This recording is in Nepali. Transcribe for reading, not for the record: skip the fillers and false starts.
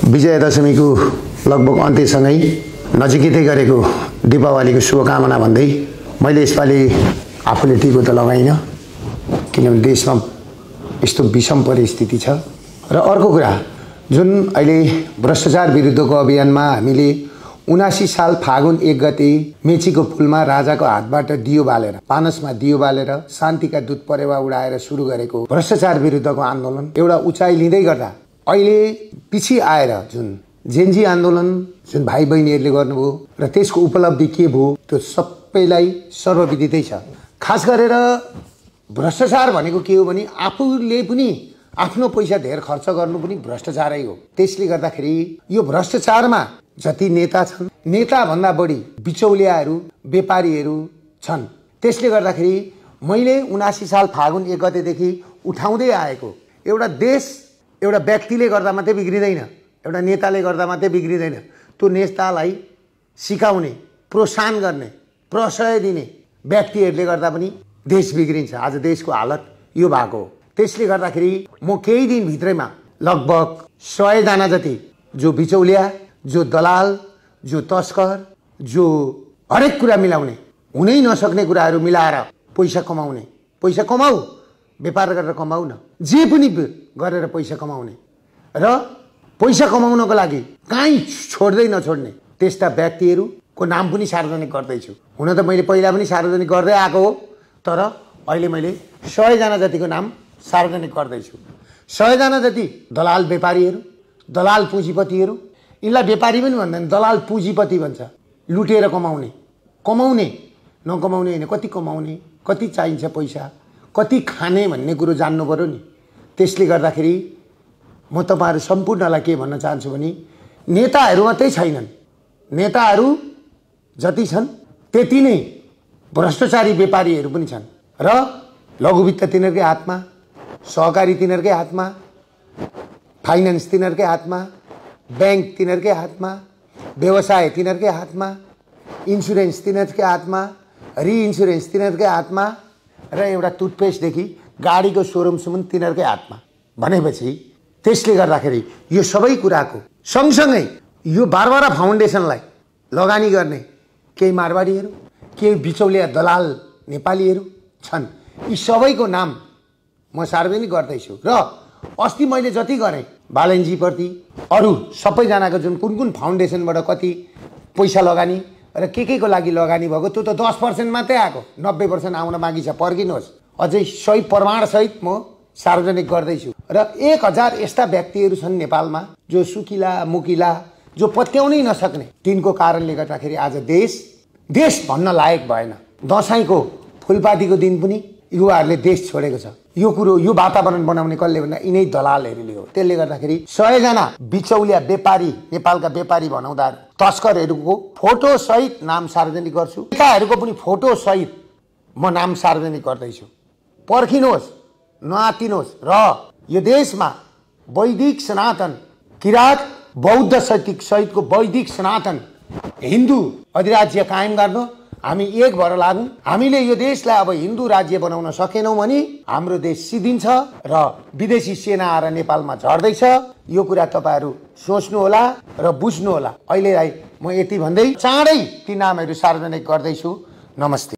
विजयादशमीको लगभग अन्त्यसँगै नजिकै गरेको दीपावलीको शुभकामना भन्दै मैले यसपालि आफूले टिको त लगाइन, किनभने देशमा यस्तो विषम परिस्थिति छ। र अर्को कुरा, जुन अहिले भ्रष्टाचार विरुद्धको अभियानमा हामीले 79 साल फागुन 1 गते मेचीको पुलमा राजाको हातबाट दियो बालेर, पानसमा दियो बालेर शान्तिका दूत परेवा उडाएर सुरु गरेको भ्रष्टाचार विरुद्धको आन्दोलन एउटा उचाइ लिँदै गर्दा अहिले पछि आएर जुन जेनजी आन्दोलन जुन भाइ बहिनीहरूले गर्नुभयो र त्यसको उपलब्धि के भयो त्यो सबैलाई सर्वविदितै छ। खास गरेर भ्रष्टाचार भनेको के हो भने आफूले पनि आफ्नो पैसा धेर खर्च गर्नु पनि भ्रष्टाचारै हो। त्यसले गर्दाखेरि यो भ्रष्टाचारमा जति नेता छन्, नेता भन्दा बढी बिचौलियाहरू व्यापारीहरू छन्। त्यसले गर्दाखेरि मैले 79 साल फागुन 1 गतेदेखि उठाउँदै आएको एउटा देश एउटा व्यक्तिले गर्दा मात्रै बिग्रिँदैन, एउटा नेताले गर्दा मात्रै बिग्रिँदैन। त्यो नेतालाई सिकाउने, प्रोत्साहन गर्ने, प्रशय दिने व्यक्तिहरूले गर्दा पनि देश बिग्रिन्छ। आज देशको हालत यो भएको हो। त्यसले गर्दाखेरि म केही दिनभित्रैमा लगभग 100 जना जति जो बिचौलिया, जो दलाल, जो तस्कर, जो हरेक कुरा मिलाउने, हुनै नसक्ने कुराहरू मिलाएर पैसा कमाउने, पैसा कमाऊ, व्यापार गरेर कमाऊ न, जे पनि गरेर पैसा कमाउने र पैसा कमाउनको लागि कहीँ छोड्दै नछोड्ने त्यस्ता व्यक्तिहरूको नाम पनि सार्वजनिक गर्दैछु। हुन त मैले पहिला पनि सार्वजनिक गर्दै आएको हो, तर अहिले मैले 100 जना जतिको नाम सार्वजनिक गर्दैछु। 100 जना जति दलाल व्यापारीहरू, दलाल पुँजीपतिहरू, यिनलाई व्यापारी पनि भन्दैन, दलाल पुँजीपति भन्छ। लुटेर कमाउने, कमाउने नकमाउने होइन, कति कमाउने, कति चाहिन्छ पैसा, कति खाने भन्ने कुरो जान्नु पर्यो नि। त्यसले गर्दाखेरि म तपाईहरु सम्पूर्णलाई के भन्न चाहन्छु भने नेताहरू मात्रै छैनन्, नेताहरू जति छन् त्यति नै भ्रष्टाचारी व्यापारीहरू पनि छन् र लघुवित्त तिनीहरुकै हातमा, सहकारी तिनीहरुकै हातमा, फाइनान्स तिनीहरुकै हातमा, बैंक तिनीहरुकै हातमा, व्यवसाय तिनीहरुकै हातमा, इन्स्योरेन्स तिनीहरुकै हातमा, रिइन्स्योरेन्स तिनीहरुकै हातमा र एउटा टुथपेस्टदेखि गाडीको सोरुमसम्म तिनीहरुकै हातमा भनेपछि त्यसले गर्दाखेरि यो सबै कुराको सँगसँगै यो बारबारा फाउन्डेसनलाई लगानी गर्ने केही मारवाडीहरू, केही बिचौलिया दलाल नेपालीहरू छन्। यी सबैको नाम म सार्वजनिक गर्दैछु र अस्ति मैले जति गरेँ बालनजी प्रति अरु सबैजनाको जुन कुन कुन फाउन्डेसनबाट कति पैसा लगानी र के को लागि लगानी भएको त्यो त 10% मात्रै आएको, 90% आउन बाँकी छ। पर्खिनुहोस्, अझै सही प्रमाण सहित म सार्वजनिक गर्दैछु। र 1000 यस्ता व्यक्तिहरू छन् नेपालमा जो सुकिला मुकिला, जो पत्याउनै नसक्ने, तिनको कारणले गर्दाखेरि आज देश भन्न लायक भएन। दशैंको फुलपातीको दिन पनि युवाहरूले देश छोडेको छ। यो कुरो, यो वातावरण बनाउने कसले भन्दा यिनै दलालहरूले हो। त्यसले गर्दाखेरि 100 जना बिचौलिया व्यापारी, नेपालका व्यापारी भनौँदा तस्करहरूको फोटो सहित नाम सार्वजनिक गर्छु, नेताहरूको पनि फोटो सहित म नाम सार्वजनिक गर्दैछु। पर्खिनुहोस्, नआतिनुहोस् र यो देशमा वैदिक सनातन किरात बौद्ध सहितको वैदिक सनातन हिन्दू अधिराज्य कायम गर्न हामी एक भएर लागौं। हामीले यो देशलाई अब हिन्दू राज्य बनाउन सकेनौं भने हाम्रो देश सिद्धिन्छ र विदेशी सेना आएर नेपालमा झर्दैछ। यो कुरा तपाईहरु सोच्नु होला र बुझ्नु होला। अहिलेलाई म यति भन्दै चाँडै ती नामहरू सार्वजनिक गर्दैछु। नमस्ते।